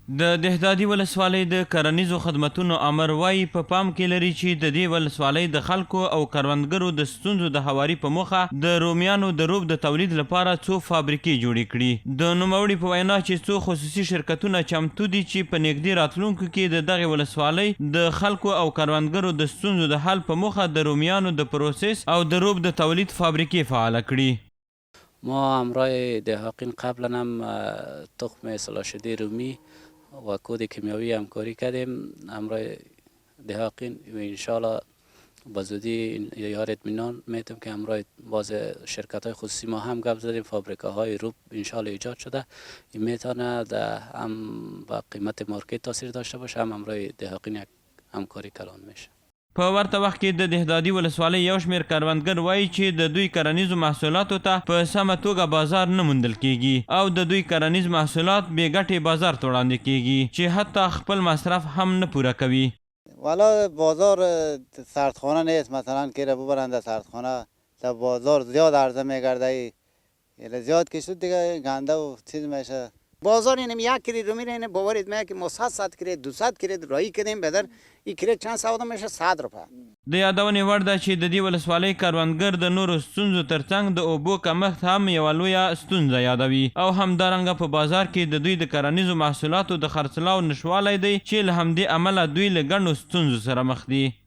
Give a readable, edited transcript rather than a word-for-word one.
د دهدادي ولسوالۍ د کرنیزو خدمتونو امر وايي، په پام کې لري چې د دې ولسوالۍ د خلکو او کروندګرو د ستونزو د هواري په موخه د رومیانو د روب د تولید لپاره څو فابریکې جوړې کړي. د نوموړي په وینا چې څو خصوصي شرکتونه چمتو دي چې په نږدې راتلونکو کې د دغې ولسوالۍ د خلکو او کروندګرو د ستونزو د حل په موخه د رومیانو د پروسس او د روب د تولید فابریکې فعاله کړي. ما همراه دهاقین قبلا هم تخم اصلاح شده رومی و کود کیمیاوی همکاری کردیم همراه دهاقین و انشالله به زودی یار اطمینان میتم که همراه باز شرکت های خصوصی ما هم گپ زدیم، فابریکه های روب انشالله ایجاد شده. این میتونه هم به قیمت مارکت تاثیر داشته باشه، هم همراه دهاقین یک همکاری کلان میشه. په ورته وخت کې د دهدادي ولسوالۍ یو شمېر کروندګر وايي چې د دوی کرنیزو محصولاتو ته په سمه توګه بازار نه موندل کېږي او د دوی کرنیز محصولات بې ګټې بازار ته وړاندې کېږي چې حتی خپل مصرف هم نه پوره کوي. والا بازار سردخانه نیست، مثلا که را ببرند در سردخانه، در بازار زیاد عرضه میگرده. ایله زیاد که شد دیگه گنده و چیز میشه. بازار اینم یک کریت رو میره، اینه باورید میه که ما 100 100 کریت، 200 کریت رایی کردیم بدر این کریت چند سودا میشه؟ 100 روپه. د یادونې وړ ده چې د دې ولسوالۍ کروندګر د نورو ستونزو ترڅنګ د اوبو کمښت هم یوه لویه ستونزه یادوي او همدارنګه په بازار کې د دوی د کرنیزو محصولاتو د خرڅلاو نشوالی دی چې له همدې امله دوی له ګڼو ستونزو سره مخ دي.